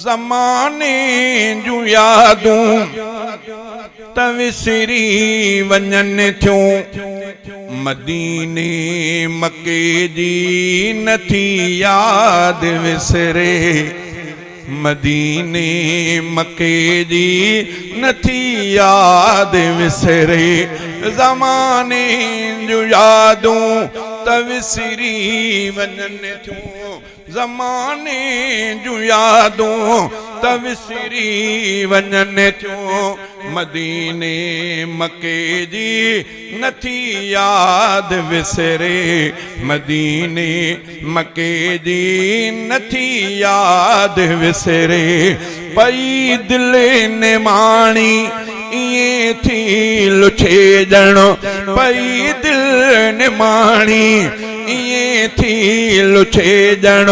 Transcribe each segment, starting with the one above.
زماني جون يادون ته وسري وڃن ٿيون، مديني مڪي جي نٿي ياد وسري، مديني مڪي جي نٿي ياد وسري، زماني جون يادون ته وسري وڃن ٿيون. زماني جون يادون ته وسري وڃن ٿيون، مديني مڪي جي نٿي ياد وسري، مديني مڪي جي نٿي ياد وسري، پئي دل نماڻي ائين ٿي لڇي ڄڻ، پئي دل نماڻي ائين ٿي لڇي ڄڻ،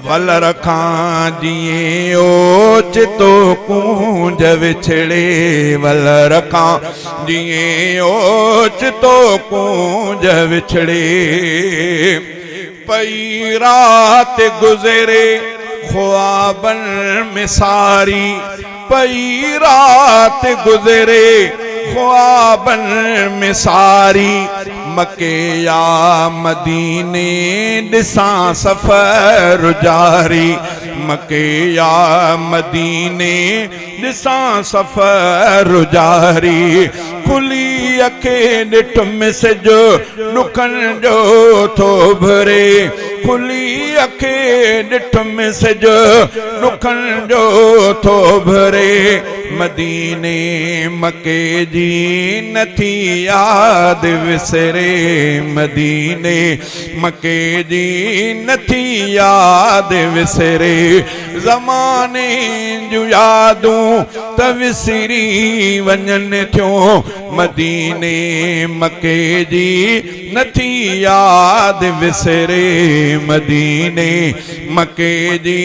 ولر کان جيئن اوچتو ڪونج وڇڙي، ولر کان جيئن اوچتو ڪونج وڇڙي. پئي رات گذري خوابن ۾ ساري، پئي رات گذري خوابن ۾ ساري، مڪي يا مديني ڏسان سفر جاري، مڪي يا مديني ڏسان سفر جاري، کلي اکين ڏٺم سج ڏکن جو ٿو اڀري، کلي اکين ڏٺم سج ڏکن جو ٿو اڀري، مديني مڪي جي نٿي ياد وسري، مديني مڪي جي نٿي ياد وسري، زماني جون يادون ته وسري وڃن ٿيون، مديني مڪي جي نٿي ياد وسري، مديني مڪي جي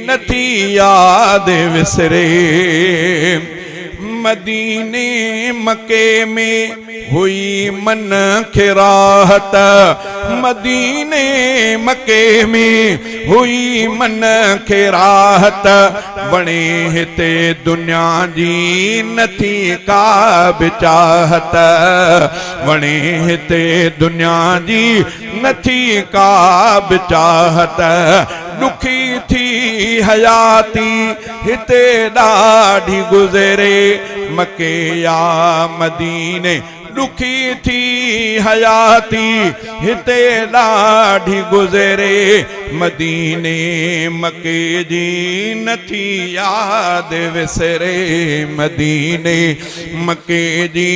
نٿي ياد وسري. مديني مڪي ۾ هئي من کي راحت، مديني مڪي ۾ هئي من کي راحت، وڻي هتي دنيا جي نه ٿي ڪا به چاهت، وڻي هتي دنيا جي نه ٿي ڪا به چاهت، ڏکي ٿي حياتي هتي ڏاڍي گذري، مڪي يا مديني ڏکي ٿي حياتي هتي ڏاڍي گذري، مديني مڪي جي نه ٿي ياد وسري، مديني مڪي جي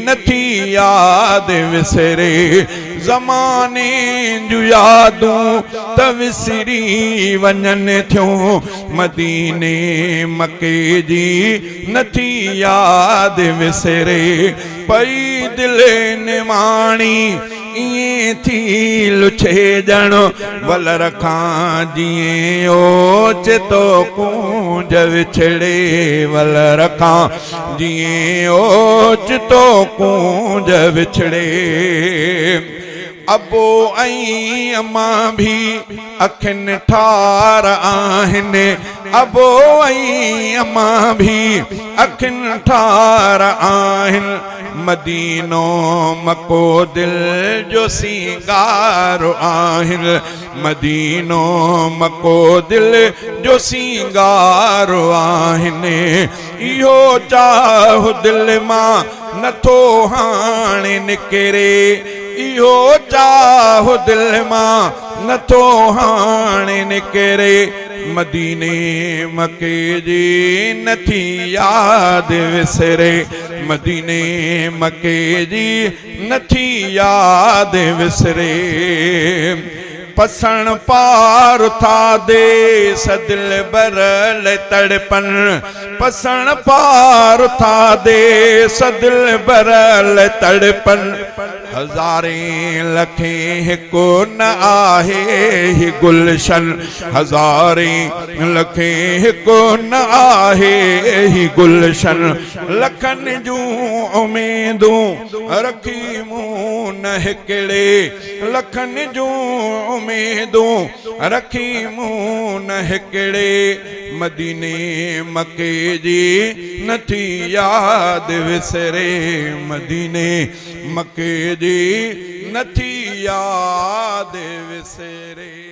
نه ٿي ياد وسري، زماني جون يادون ته وسري وڃن ٿيون، مديني مڪي جي نه ٿي ياد وسري، پئي دل نماڻي ائين ٿي لڇي ڄڻ ولر کان جيئن اوچتو ڪونج وڇڙي، ولر کان جيئن اوچتو ڪونج وڇڙي. ابو ۽ امان ڀي اکين ٺار آهن، ابو ۽ امان ڀي اکين ٺار آهن، مدينو مڪو دل جو سينگار آهن، مدينو مڪو دل جو سينگار آهن، اهو چاهه دل مان نٿو هاڻي نڪري، اهو چاهه دل مان نٿو هاڻي نڪري، مديني مڪي جي نٿي ياد وسري، مديني مڪي جي نٿي ياد وسري. پسڻ پار ٿا ديس دلبر لئه تڙپن، پسڻ پار ٿا ديس دلبر لئه تڙپن، هزارين لکين هڪ نه آهي هي گلشن، هزارين لکين هڪ نه آهي هي گلشن، لکن جون اميدون رکي مون نه هڪڙي، لکن جون اميدون رکي مون نه هڪڙي، مديني مڪي جي نٿي ياد وسري، مديني مڪي جي نٿي ياد وسري.